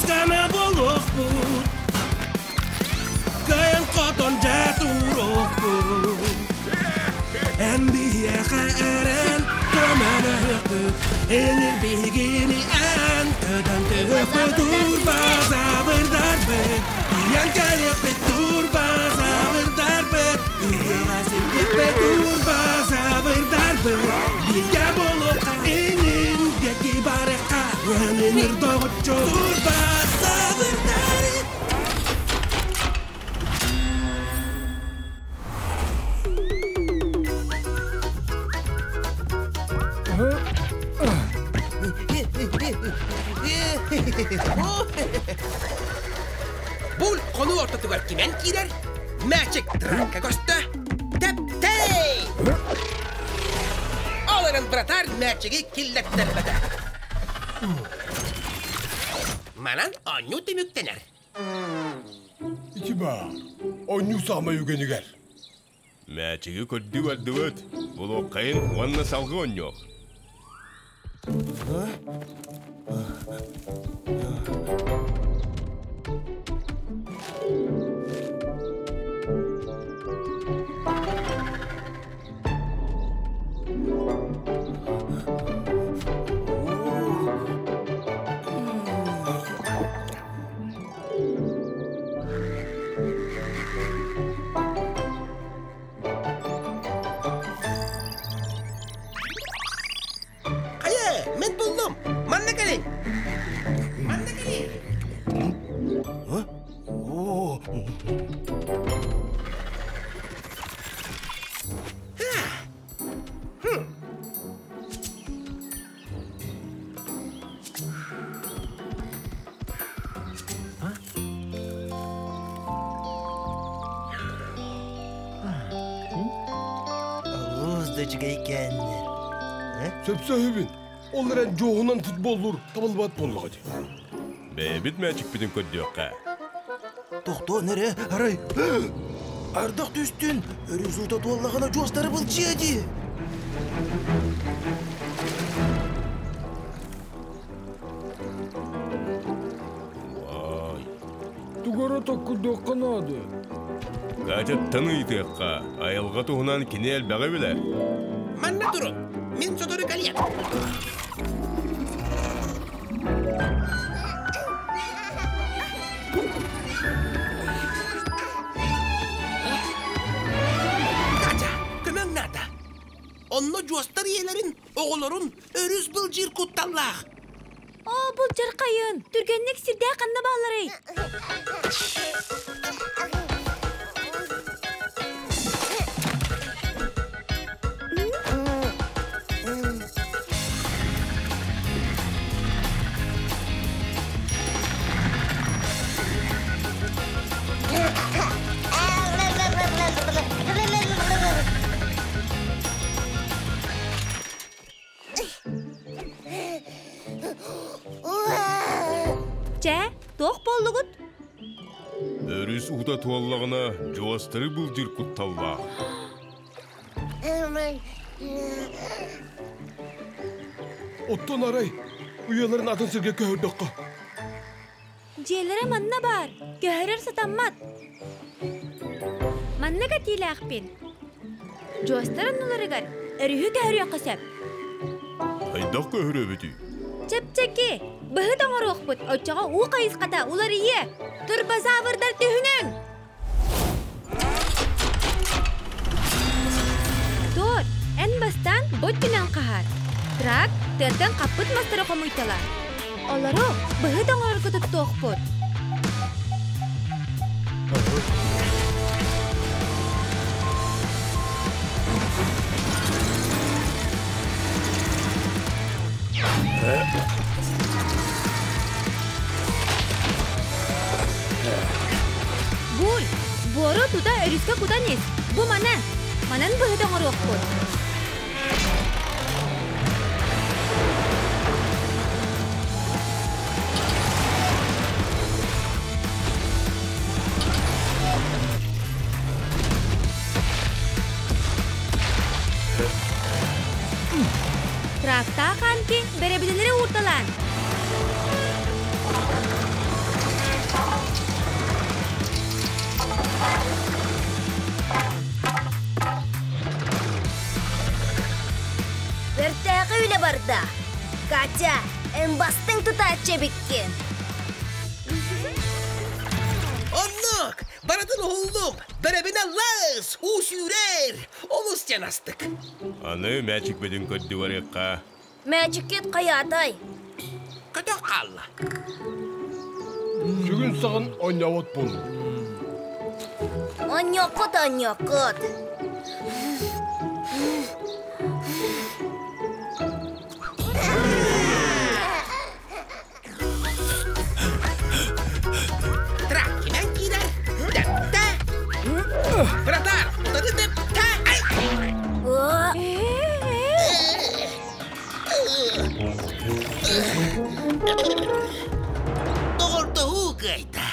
Күүс-көмө буолуохпут, Кыайан-хотон дьэ туруохпут. Эн биһиэхэ эрэн көмөлөһүөхпүт, Энир биһигини эн көтөн түһүөхпүт. Турбазаврдарбыт, тиийэн кэлиэхпит. Турбазаврдарбыт, ыһыаҕа сирдиэхпит. Турбазаврдарбыт, бииргэ буолуохха, инин диэки барыахха, Өнүнүр доҕоччу турбазаврдар. Бул хонуу ортотугар кимэн киирэр, мээчик тракка көстө, тэптэй! Ол эрэн братар мээчиги киллэттэрбэтэ. Манан оонньуу түмүктэнэр. Ити баар, оонньуу саамай үгэнигэр. Мээчиги көрдүү бардыбыт, булуоххайын уонна салгыы оонньуох. Хайа, мин буллум! Манна кэлиҥ! Манна кэлиҥ! Олус да үчүгэй кэннэр. Сөпсөһүбүн. Ол эрэн дьуоһунан футболлуур табыллыбат буоллаҕа дии. Бэйэбит мээчикпитин көрдүөххэ. Тохтоон эрэ, арай ардах түстүн, өрүс уута туоллаҕына дьуостары былдьыа дии. Уай. Тугу эрэ токкуйдуохха наада. Катяттан ыйытыахха, айылҕа туһунан кини элбэҕи билэр. Манна турун, мин сотору кэлиэм. Катя, көмөҥ наада. Онно дьуостар ийэлэрин, оҕолорун өрүс былдьыыр кутталлаах. Оо, былдьархайын! Түргэнник сирдээх ханна баалларый? Чэ, туох буоллугут? Өрүс уута туоллаҕына, дьуостары былдьыыр кутталлаах. Оттон арай уйаларын атын сиргэ көһөрдөххө? Дьиэлэрэ манна баар, көһөрөр сатаммат. Маннык этиилээхпин. Дьуостар оннуларыгар өрүһү көһөрүөххэ сөп. Хайдах көһөрөбүтүй? Чэпчэки. Быһыт оҥоруохпут, оччоҕо уу хайысхата уларыйыа. Турбозаврдар түһүнүҥ! Тор, эн бастаан бот түнэн хаһаар. Трак тыаттан хаппыт мастары хомуйталаа. Олору быһыт оҥорорго туттуохпут. Буль, буору тута өрүскэ кутан ис. Бу манан. Манан быһыт оҥоруохпут. Трактаах Анки бэрэбинэлэри уурталаан. Катя, эн бастыҥ тутааччы эбиккин. Оннук! Барытын уһуллум! Бэрэбинэ лас! Уу сүүрэр! Олус диэн астык! Аны мээчикпитин көрдүү барыахха. Мээчиккит хайаатай? Көтөх хаалла. Сүгүн саҕын оонньообот буоллум. Оонньуоххут, оонньуоххут. Траккинан киирэр. Тэптэ. Братар, утары тэптэ. Ай! Доҕордоһуу кыайда.